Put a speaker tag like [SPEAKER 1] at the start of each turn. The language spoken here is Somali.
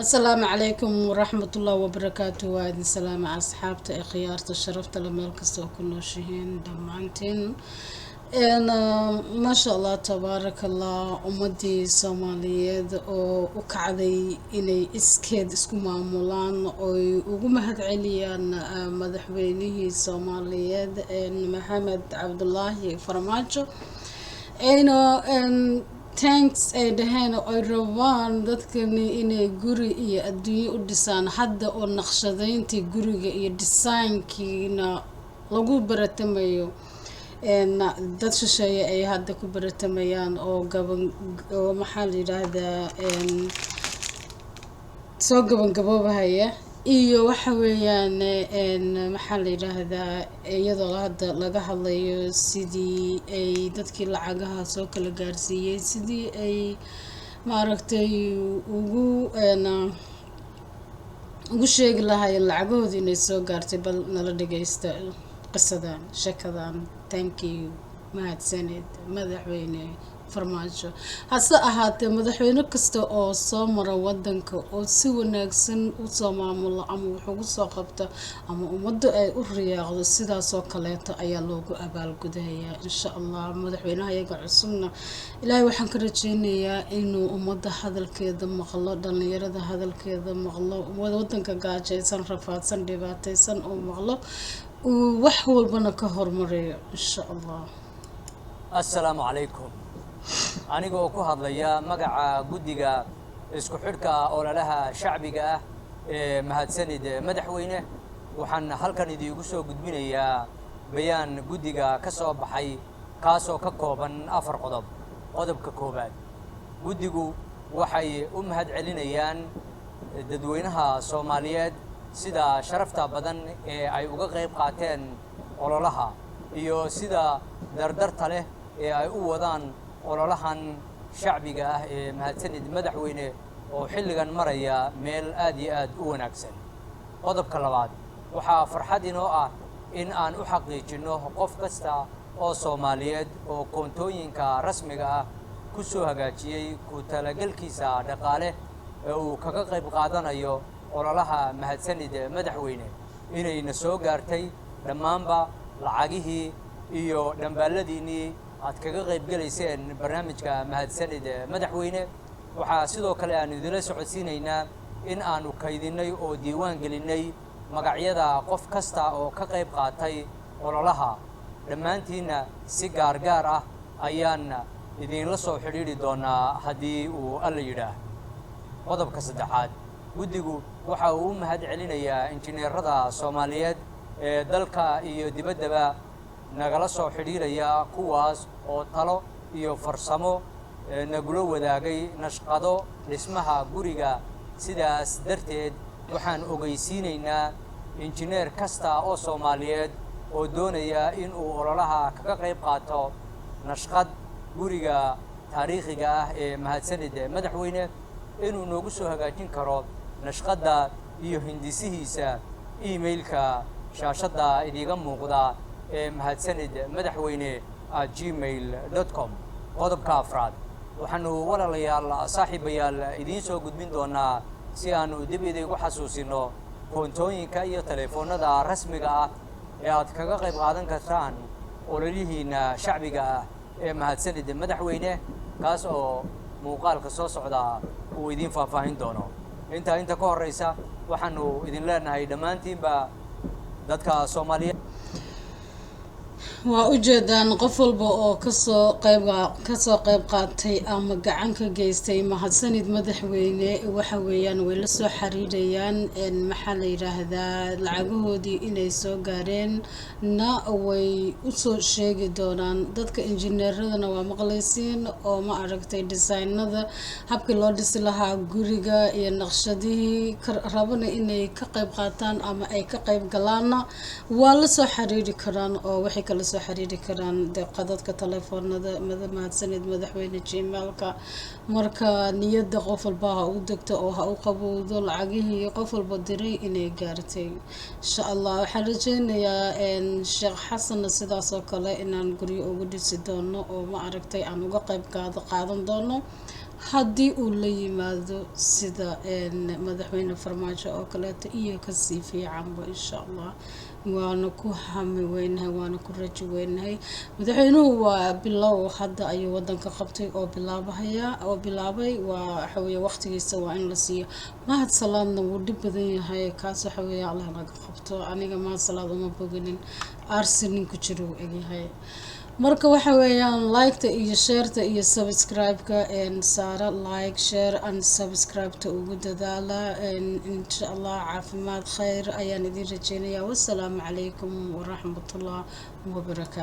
[SPEAKER 1] Asalaamu calaykum waraxmatullahi wabarakaatu. Waa idin salaama, asxaabta ee khiyaarta sharafta le, meel kasta oo ku nooshihiin dhammaantiin. Maasha Allah, tabaaraka Allah. Ummadii Soomaaliyeed oo u kacday inay iskeed isku maamulaan oy ugu mahadceliyaan madaxweynihii Soomaaliyeed, Maxamed Cabdulaahi Farmaajo, ayna thanks ay dhaheen oo ay rabaan dadkani inay guri iyo adduunyo u dhisaan hadda, oo naqshadeyntii guriga iyo designkiina lagu baratamayo, dad shisheeye ay hadda ku baratamayaan oo gaban oo maxaa la yidhaahdaa, soo gabangaboobahaya. Iyo waxa weeyaan, maxaa la yidhaahdaa, iyadoo hadda laga hadlayo sidii ay dadkii lacagaha soo kala gaarsiiyey, sidii ay maaragtay ugu sheegi lahaayeen lacagahoodii inay soo gaartay. Bal nala dhageysta qisadan, sheekadan. Thank you, mahadsanid madaxweyne Farmaajo. Hase ahaatee, madaxweyne kasta oo soo mara wadanka oo si wanaagsan usoo maamulo ama wax ugu soo qabta ama ummaddu ay u riyaaqdo, sidaasoo kaleeto ayaa loogu abaalgudayaa, insha Allah. Madaxweynaha iyaga cusubna Ilaahay waxaan ka rajeynayaa inuu ummadda hadalkeeda maqlo, dhalinyarada hadalkeeda maqlo, wadanka gaajaysan, rafaadsan, dhibaataysan uu maqlo, uu wax walbana ka hormariyo, insha Allah.
[SPEAKER 2] Assalaamu calaykum. Aniga oo ku hadlaya magaca guddiga isku xidhka ololaha shacbiga ah ee Mahadsanid Madaxweyne, waxaan halkan idiigu soo gudbinayaa bayaan guddiga ka soo baxay, kaasoo ka kooban afar qodob. Qodobka koowaad, guddigu waxay u mahad celinayaan dadweynaha Soomaaliyeed sida sharafta badan ee ay uga qayb qaateen ololaha iyo sida dardarta leh ee ay u wadaan ololahan shacbiga ah ee Mahadsanid Madaxweyne, oo xilligan maraya meel aad iyo aad u wanaagsan. Qodobka labaad, waxaa farxad inoo ah in aan u xaqiijinno qof kasta oo Soomaaliyeed oo koontooyinka rasmiga ah ku soo hagaajiyey ku talagelkiisa dhaqaale ee uu kaga qayb qaadanayo ololaha Mahadsanid Madaxweyne inayna soo gaartay dhammaanba lacagihii iyo dhambaaladiinnii aad kaga qayb gelayseen barnaamijka Mahadsanid Madaxweyne. Waxaa sidoo kale aanu idinla socodsiinaynaa in aanu kaydinay oo diiwaan gelinnay magacyada qof kasta oo ka qayb qaatay ololaha. Dhammaantiinna si gaar gaar ah ayaan idiinla soo xidhiidhi doonaa haddii uu Alla yidhaah. Qodobka saddexaad, guddigu waxa uu u mahad celinayaa injineerada Soomaaliyeed ee dalka iyo dibaddaba nagala soo xidhiidhaya, kuwaas oo talo iyo farsamo nagula wadaagay nashqado dhismaha guriga. Sidaas darteed, waxaan ogeysiinaynaa injineer kasta oo Soomaaliyeed oo doonaya in uu ololaha kaga qayb qaato nashqad guriga taariikhiga ah ee Mahadsanid Madaxweyne inuu noogu soo hagaajin karo nashqadda iyo hindisihiisa emailka shaashadda idiiga muuqda ee mahadsanidmadaxweyne@gmail.com. Qodobka afraad, waxaanu, walaalayaal, saaxiibayaal, idiin soo gudbin doonaa si aanu dib idiigu xasuusino koontooyinka iyo teleefoonada rasmiga ah ee aad kaga qayb qaadan kartaan ololihiina shacbiga ah ee Mahadsanid Madaxweyne, kaas oo muuqaalka soo socda uu idiin faahfaahin doono. Intaa inta ka horeysa, waxaanu idin leenahay dhammaantiinba dadka Soomaaliyeed.
[SPEAKER 1] Waa ujeedaan, qof walba oo kasoo qayb qaatay ama gacan ka geystay Mahadsanid Madaxweyne, waxa weeyaan way la soo xiriirayaan, maxaa la yidhaahdaa, lacagahoodii inay soo gaareen na way usoo sheegi doonaan. Dadka injineeradana waa maqlaysiin oo ma aragtay designada, habkii loo dhisi lahaa guriga iyo naqshadihii rabana inay ka qayb qaataan ama ay ka qayb galaanna waa la soo xiriiri karaan, oo waxay kala soo xiriiri karaan qadadka telefoonada Mahadsanid Madaxweyne Gmailka. Marka niyadda qof walba ha u degto oo ha u qabowdo lacagihii qof walba diray inay gaartay, insha Allah. Waxaan rajeynayaa Sheekh Xasanna sidaas oo kale inaan guryo ugu dhisi doono oo ma aragtay aan uga qayb qaadan doono. Haddii uu la yimaado sida Madaxweyne Farmaajo oo kaleeto iyo kasii fiicanba, insha Allah, waana ku hami weynahay, waana ku rajo weynahay. Madaxweynuhu waa bilow, hadda ayuu wadanka qabtay oo bilaabahaya oo bilaabay. Waa waxaweeye waqtigiisa waa in la siiyo. Mahad Salaadna wuu dhib badan yahay kaas. Waxa weeye Allah naga qabto. Aniga Mahad Salaad uma boginin, aarsi nin ku jiro uu egyahay. Marka waxa weeyaan like-ta iyo share-ta iyo subscribe-ka saara. Like, share and subscribe-ta ugu dadaala. Insha Allah, caafimaad, khayr ayaan idin rajeynayaa. Wasalaamu calaykum waraxmatullah wabarakaatu.